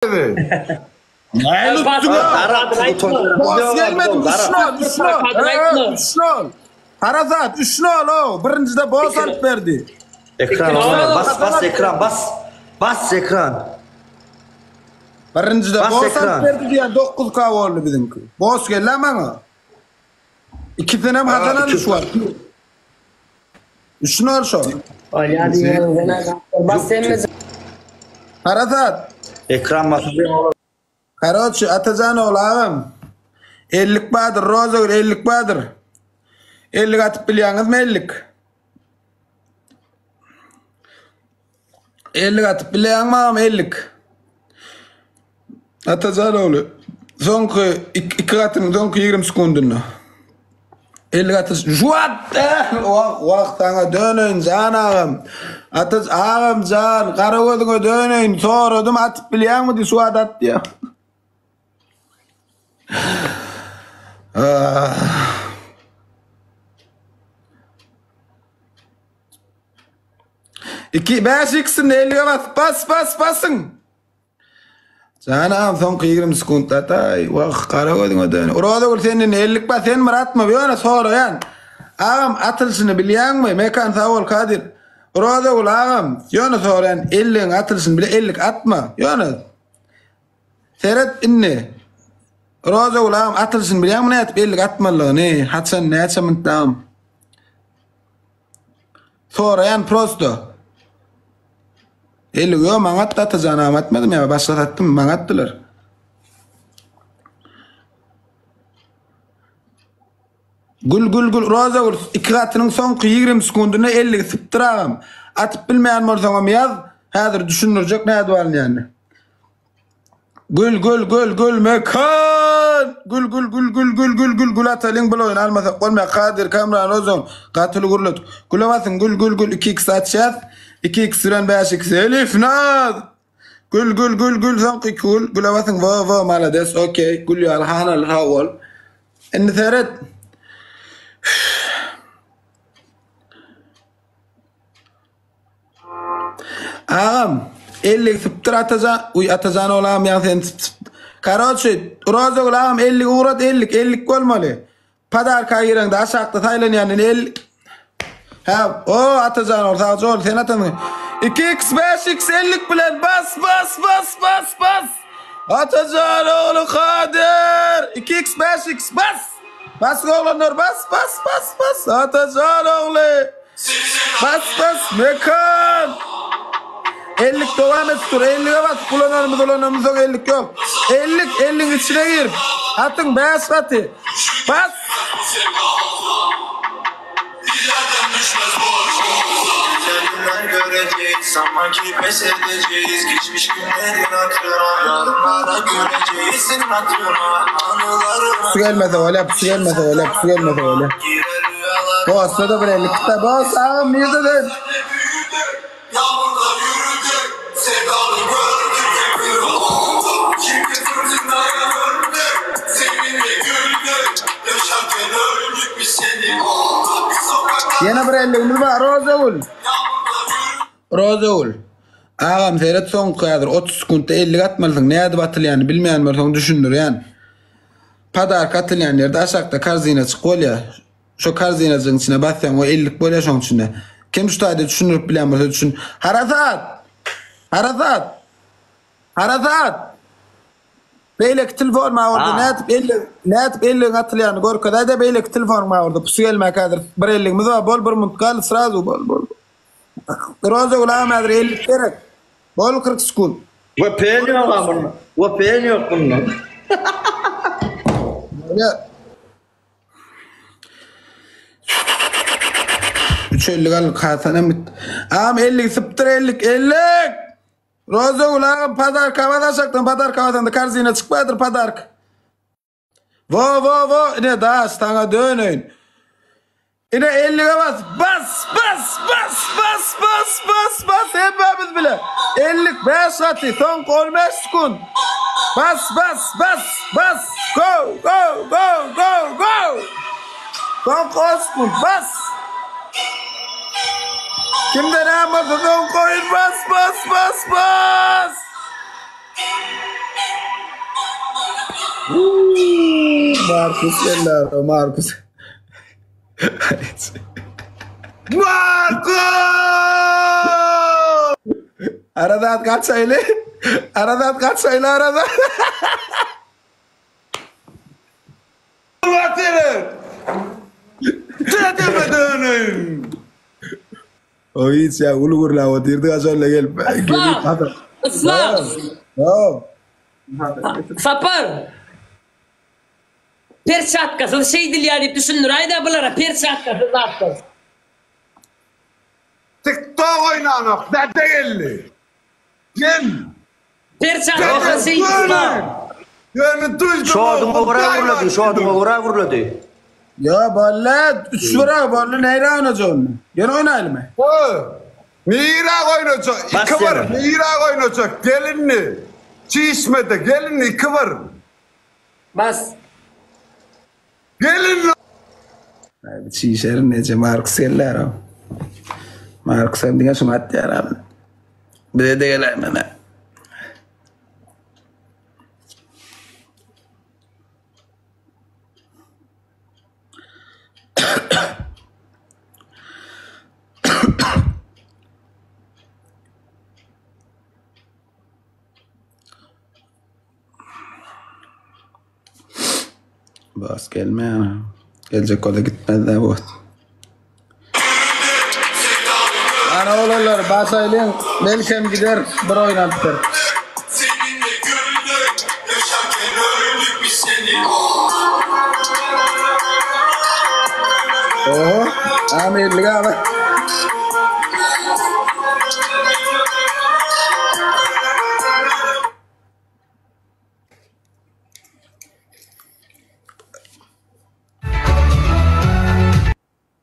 Näme tutduň? Bos gelmedi, üç nol, üç nol, üç nol. Harasat, üç nol, o. Birinjide bos alyp berdi. Ekran olmaýar. Bas, bas ekran, bas. Bas ekran. Birinjide bos alyp berdi diýen 9K boldy biziňki. Bos geldi maňa. Ikisinem Hasan aldy şu wagt. Üç nol şo. Bolýa diýýäňiz Bas sen Harasat. Ekran basylýar olar. Karoçi Atajan ogly agam. Ellik bardyr, Rozagül ellik bardyr. Ellik atyp bilýäňizmi ellik? Ellik atyp bilýäňmi agam ellik? Atajan ogly. Soňky iki gatynyň soňky 20 sekundynda. 50 gaty juwap wah wah saňa döneýin jan agam. Ata agam jan gara gözüňe döneýin soradym atyp bilýäňmi diý şu wagt at diýýär. Ah. Iki, bäş ikisini ellige bas, bas, bas, basyň. Jan agam soňky 20 sekuntda ataý. Wah, gara gözüňe dön. Rozagül senden ellik bas, sen bir atma, ýöne soraýan. Agam atylyşyny bilýäňmi? Mekan sag bol Kadyr. Rozagül agam, ýöne soraýan, elligiň atylyşyny bile ellik atma. Ýöne Seret indi. Rozagül agam atylyşyny bilýäňmi nädip ellik atmalygyny? Haçan, näçe minutda agam? Soraýan prosto. Elli ýo maňa atdy Atajan agam atmadym ýa başga satdym maňa atdylar. Gül gül gül Roza gül iki gatynyň soňky 20 sekundynda 50 sypdyr agam. Atyp bilmeýän bolsaňam ýaz häzir düşündirjek nädip alynýanyny. Gül gül gül gül mekan gül gül gül gül gül gül gül gül atalyň bul oýun almasak bolmaýar Kadyr Kamran Ozon gatyly gürlet güle basyň gül gül gül 2 x açýas 2 x bilen 5 x Elif Naz gül gül gül gül soňky iki gül güle basyň wo wo malades okey gül ýaly hanaly sag bol indi seret Agam, ellik sypdyr Atajan, uý Atajan ogly agam ýaňy sen syp. Karoçi, Rozagül agam ellik ugrat ellik, ellik bolmaly. Podarka gireňde aşakda saýlanýandan el Hä, o Atajan ogly sagja bol, sen atan. 2x 5x ellik bilen bas bas bas bas bas. Atajan ogly Kadyr 2x 5x bas. Bas oglanlar bas bas bas bas Atajan ogly. Bas bas Mekan. Ellik dowam edip dur. Ellige bas. Ulanarymyz ulanarymyz soň ellik ýok. Ellik elliň içine gir. Atyň bäş gaty. Bas. Su gelmese bolýar, su gelmese bolýar, su gelmese bolýar. Bossa-da bir ellik kitap. Boss agam nirde sen? Ýene bir elligimiz bar Rozagül. Rozagül. Agam seret soňky häzir 30 sekuntda ellik atmalysyň. Nädip atylýanyny bilmeýän bolsaň düşündirýän. Podarka atylýan ýerde aşakda korzinaçyk bolýar. Şo korzinajygyň içine basýaň we ellik bolýar şoň içinde. Kim şu taýda düşündirip bilýän bolsa düşün. Harasat! Harasat! Harasat! Beýleki telefon maňa orada nädip ellik nädip elligiň atylýanyny görkezäýdä beýleki telefonyň maňa orada pusy gelmäk häzir bir elligimiz bar bol bir munt galdy srazu bol bol. Rozagül agam häzir ellik gerek. Bol 40 sekund. VPN ýok a bunda. VPN ýok bunda. Bolýar. Üç ellik al, Hasanam git. Agam ellik sypdyr ellik, ellik! Rozagül agam podarka bas aşakdan podarka basanda korzina çykmadyr podarka. Wo wo wo ine daş saňa döneýin. Ine ellige bas. Bas bas bas bas bas bas bas hemmemiz bile. Ellik 5 gaty soňky 15 sekund. Bas bas bas bas go go go go go. Soňky 10 sekund bas. Kimde näme bolsa soňky oýun bas bas bas bas. Markus geldi, Markus. Markus! Arazat gaçaýly. Arazat gaçaýly Arazat. Allah seni! Dedeme döneyim. O hiç ya ulu gürläp otyrdy gaçaýly gelip. Yslam! Yslam! Hop. Sapar! Perçatkasyz şeýdilýär diýip düşündiräýdä bulara perçatkasyz zatlar. Tik tok oýnanok däde geldi. Gel. Perçatkasyz şeýdilýär. Ýöne duýdum. Şoduňa görä gürledi, şoduňa görä gürledi. Ýa boldy, üç bira boldy, näre oýnajak onda? Ýene oýnaýlymy? Nirä oýnajak? 2-1, nirä oýnajak? Gel indi. Çişmede gel indi 2-1. Bas. Gelin. Ay çişerin nece Markus geller o. Markus hem diňe şuňa atýar abi. Bize de geläýmene. Bas gelmeýär. Geljek bolsa gitmez-dä bu wagt. Ana oglanlar basaýlyň belkem gider bir oýun alyp bir. Oho, amirlik abi.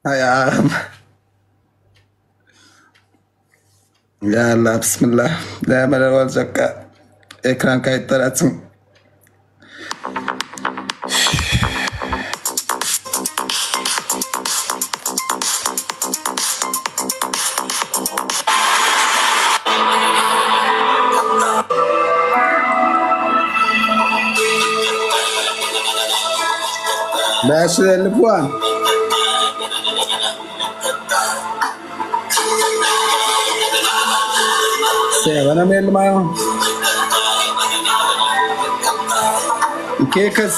Hay agam. Ya Allah bismillah. Nämeler boljakka? Ekran kaýytlar açyň. 550 puan. Sewenem geldim aýaň. Iki kız.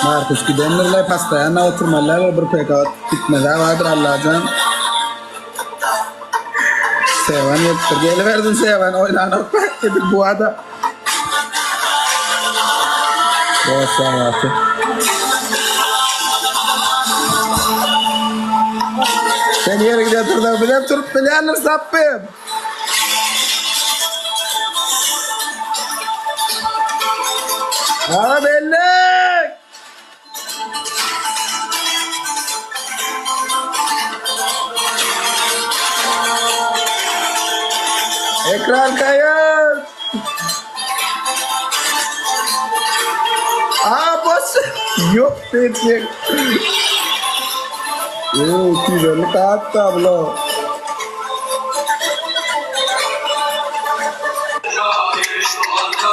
Markus gidendirler pastaýanna oturmalylar bir pk gitmez-ä bardyr Allajan. Sewan gelipdir. Gelibersin Sewan oýlanok edil bu ada. Boş sagatı. Sen ýere giderdir bilen turup bilýändir sapbym. Ara bellik. Ekran kayıt. Aa boş. Yok diyecek. Yoo, 250 kağıt tablo.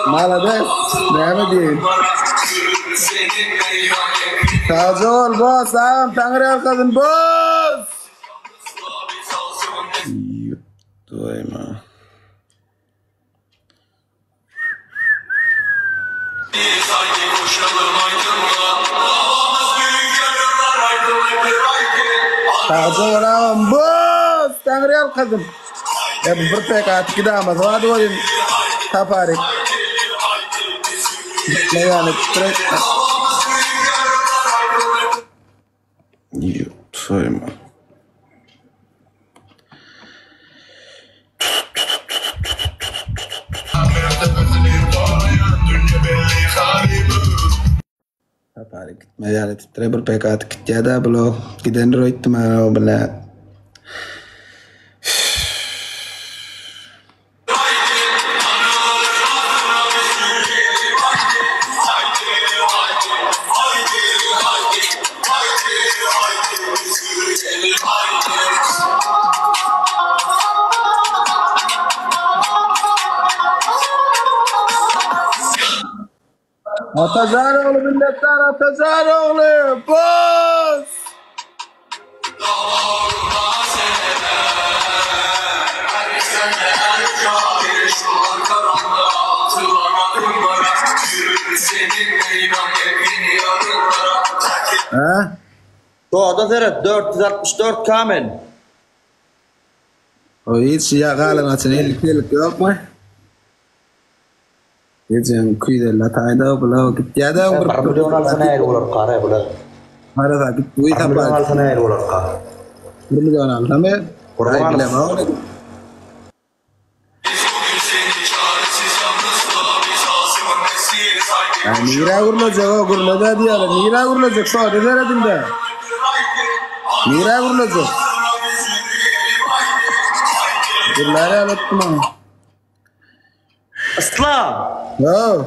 Malades. Näme diýeýin? Sagja bol boss agam taňry ýalkasyn boss. Ýutdoýma. Sagja bol agam boss taňry ýalkasyn. Ya bu bir pek atyp gidamasy bardy welin taparyk. Gitme ýaly titrek. Ýutdoýma. Sapary gitmez ýaly titre bir pek atyp gitýär-dä bula. Gidendir öýtdüm a bile. Atajan ogly minnetdar Atajan ogly. Bas! Ha? Soda seret 464 kamen. O hiç ya galan açan 50 ellik yok mu? Geceň 250 ataýda bula gitýär-de Bir milyon alsa nähili bolar kara bular. Arada git bu Bir milyon tapar. alsa nähili bolar ka. 1 milyon alsam e. Kurban. Ay bilemem. Ya nira gurlajak o gurlada diýýärler. Nira gurlajak şu ada seredinde. Nira gurlajak. Gurlar alypmy? Islam. Yo.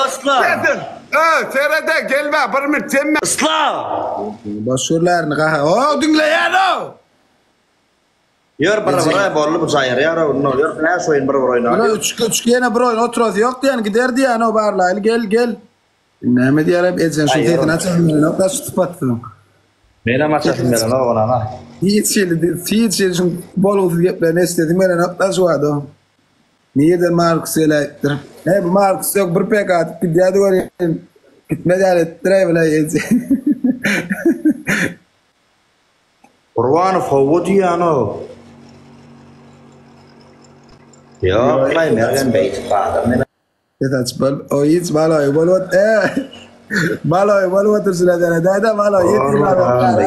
Islam. Ö, serede gelme bir minut sen Islam. Boş gurlaryny gaha. O diňleýän o. Ýör bir bir bolly bu jaýyr ýar o ýör näme şu oýun bir bir oýun. Buna üç üç ýene bir oýun oturasy ýok diýen gider diýen o barlaýly gel gel. Näme diýer ejen şu Aý, sesini ýok. açasyn ýok da şu sypatsyň. Menem açasym gelen oglan ha. Hiç ýeri hiç ýeri şu bolgusyz geplerini eşdedim gelen ýok da şu wada. Nirden Markus geläýipdir. He bu Markus ýok bir pek atyp gidýärdi görýän. Gitmez ýaly etdir ey bile eje. Gurbanow howwa diýýän o. Ýok, laý Mergen beýtip adam men. Ses açyp bol. O hiç baloý bolup e. Baloý bolup oturşyna dere däde baloý ýetsin baloý.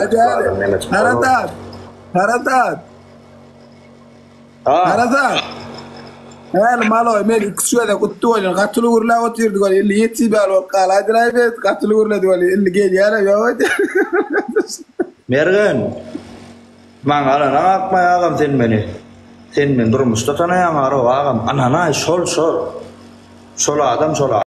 Haratat. Haratat. Ha. Haratat. Häli maloý men iki üç gezek utdy welin gatyly gürläp otyrdy welin indi ýetsin bäri bolup galaýdylaý bet gatyly gürledi welin indi gelýär ýok öýdýän. Mergen. Maňa alana akmaý agam sen meni. Sen meni durmuşda tanaýaň arow agam. Ananaý şol şol. Şol adam şol.